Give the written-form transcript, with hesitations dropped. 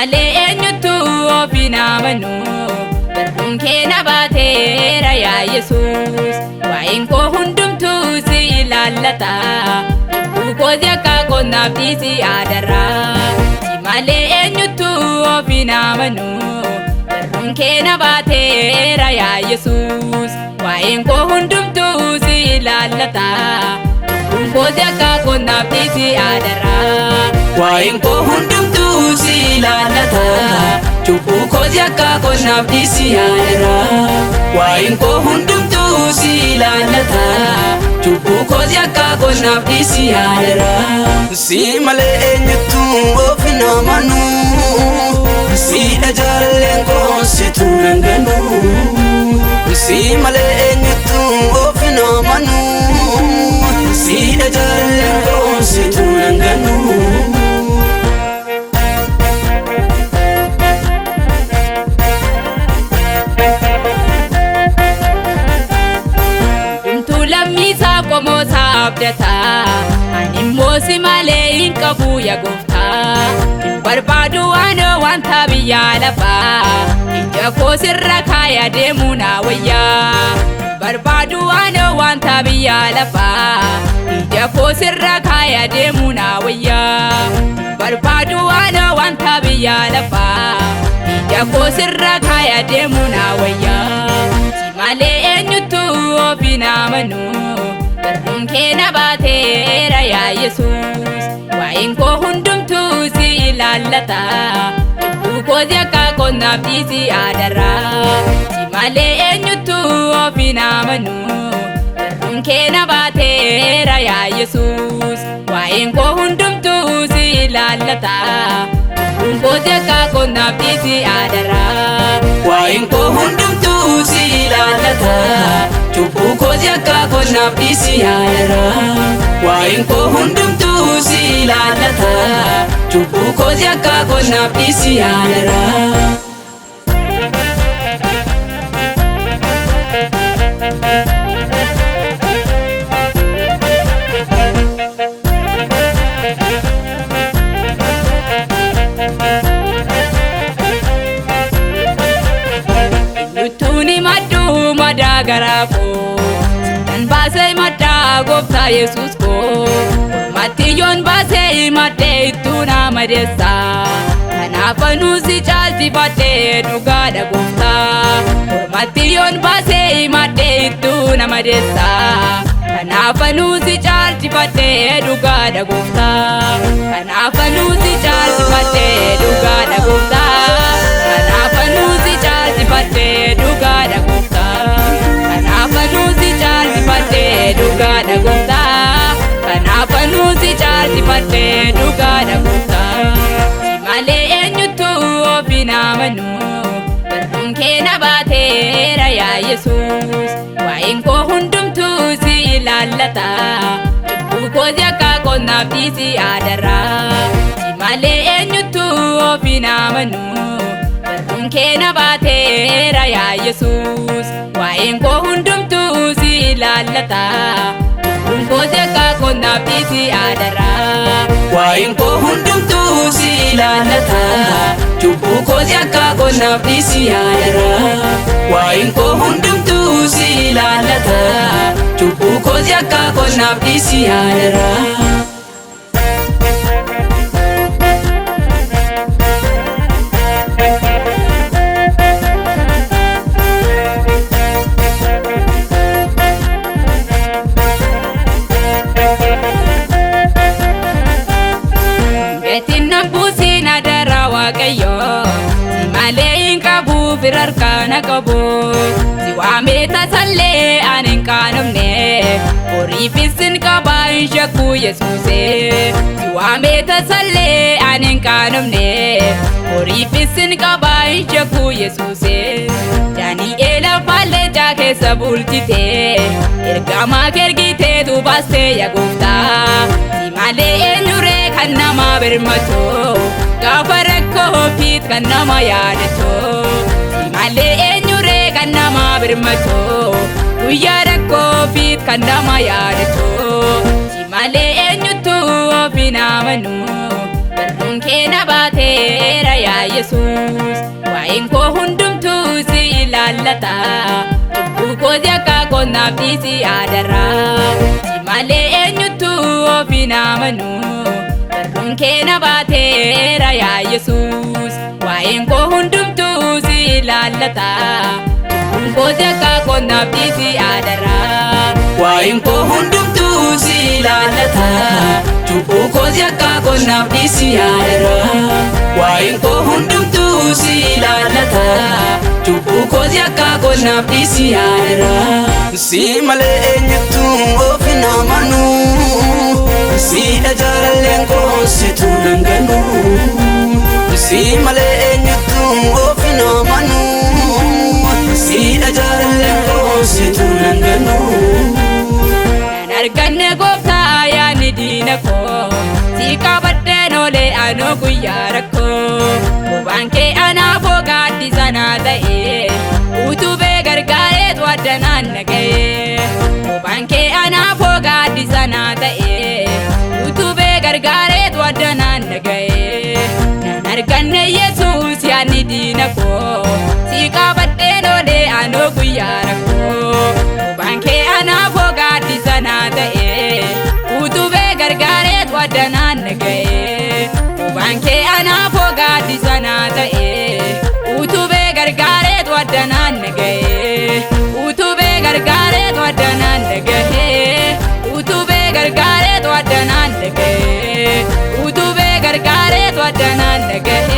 malee eenyutu ofiin amanu? Barruun kee na baateera yaa Yesuus. Waa'een koo hundumtuu si ilaallata. Cubbuu kooti akka qonnaaf dhiisi adarraa. Si malee eenyutu ofiin amanu? Barruun kee na baateera yaa Yesuus. Waa'een koo hundumtuu si ilaallata. Cubbuun kooti akka qonnaaf dhiisi adarraa. Waa'een koo hundumtuu si ilaallata. Cubbuu kooti akka qonnaaf dhiisi adarraa. Waa'een koo hundumtuu si ilaallata. Cubbuu kooti akka qonnaaf dhiisi adarraa. Si malee eenyutu of hin amanu? Siidha jaalalleen koo situ nan ganu. Si malee eenyutu of hin amanu? Siidha jaalalleen koo situ nan ganu. Hundumtuu lammiisaa qomoosaa abdataa. Ani immoo si malee hin qabu yaa gooftaa. Hin barbaadu waanoo wanta biyya lafaa. Ija koo sirra kaaya deemuu naa wayyaa. Hin barbaadu waanoo wanta biyya lafaa. Ija koo sirra kaaya deemuu naa wayyaa. Hin barbaadu waanoo wanta biyya lafaa. Ija koo sirra kaaya deemuu naa wayyaa. Si malee eenyutu ofiin amanu? Barruun kee na baateera yaa Yesuus. Waa'een koo hundumtuu si ilaallata. Cubbuu kooti akka qonnaaf dhiisi adarraa. Si malee eenyutu ofiin amanu? Barruun kee na baateera yaa Yesuus. Waa'een koo hundumtuu si ilaallata. Cubbuun kooti akka qonnaaf dhiisi adarraa. Waa'een koo hundumtuu si ilaallata. Cubbuu kooti akka qonnaaf dhiisi adarraa. Waa'een koo hundumtuu si ilaallata. Cubbuu kooti akka qonnaaf dhiisi adarraa. Eenyutuuni madduu madaa garaa koo? Sittan baasee maddaa gooftaa Yesuus koo. Mormatiyyoon baasee maddee ittuu na madeessa. Kanaaf anuu si caalchifadhee dhugaadha gooftaa. Mormatiyyoon baasee maddee ittuu na madeessa. Kanaaf anuu si caalchifadhee dhugaadha gooftaa. Kanaaf anuu si caalchifadhee dhugaadha gooftaa. Kanaaf anuu si caalchifadhee dhugaadha gooftaa. Kanaaf anuu si caalchifadhee dhugaadha gooftaa. Kanaaf anuu si caalchifadhee dhugaadha gooftaa. Si malee eenyutu ofiin amanu? Barruun kee na baateera yaa Yesuus. Waa'een koo hundumtuu si ilaallata. Cubbuu kooti akka qonnaaf dhiisi adarraa. Si malee eenyutu ofiin amanu? Barruun kee na baateera yaa Yesuus. Waa'een koo hundumtuu si ilaallata. Cubbuun kooti akka qonnaaf dhiisi adarraa. Waa'een koo hundumtuu si ilaallata. Cubbuu kooti akka qonnaaf dhiisi adarraa. Waa'een koo hundumtuu si ilaallata. Cubbuu kooti akka qonnaaf dhiisi adarraa. Gatiin na buusin adaraa Waaqayyoo. Si malee hin qabu fira harkaa na qabu. Si waamee tasallee ani hin qaanofne. Horiifis hin qaba hin shakku Yesuusee. Si waamee tasallee ani hin qaanofne. Horiifis hin qaba hin shakku Yesuusee. Daani'eel afaan leencaa keessa bulchite. Ergamaa ergiteetu baastee yaa gooftaa. Si malee eenyuree kan nama birmatu? Gaafa rakkoo ofiit kan nama yaadatu. Si malee eenyuree kan nama birmatu? Guyyaa rakkoo ofiit kan nama yaadatu. Si malee eenyutu ofiin amanu? Barruun kee na baateera yaa Yesuus. Waa'een koo hundumtuu si ilaallata. Cubbuu koos yakka koo naaf dhiisi adaraa. Si malee eenyuttuu of hin amanu. Barruun kee na baateera yaa Yesuus. Waa'een koo hundumtuu si ilaallata. Cubbuun koos yakka koo naaf dhiisi adaraa. Waa'een koo hundumtuu si ilaallata. Cubbuu koos yakka koo naaf dhiisi adaraa. Waa'een koo hundumtuu si ilaallata. Cubbuu koos yakka koo naaf dhiisi adaraa. Si malee eenyuttuu of hin amanu. Siidha jaalalleen koo situ nan ganu. Si malee eenyuttuu of hin amanu. Siidha jaalalleen koo situ nan ganu. Nan arganne gooftaa yaadni diina koo. Si qabadheen oolee anoo guyyaa rakkoo. Bobaan kee anaafoo gaaddisa naa ta'e. Utubee gargaareetu addanaan na ga'e. Bobaan kee anaafoo gaaddisa naa ta'e. Utubee gargaareetu addanaan na ga'e. Nan arganne Yesuus yaadni diina koo. Si qabadheen oolee anoo guyyaa rakkoo. Bobaan kee anaafoo gaaddisa naa ta'e. Utubee gargaareetu addanaan na ga'e. Bobaan kee anaafoo gaaddisa naa ta'e. Utubee gargaareetu addanaan na ga'e. Utubee gargaareetu addanaan na ga'e. Utubee gargaareetu addanaan na ga'e. Utubee gargaareetu addanaan na ga'e.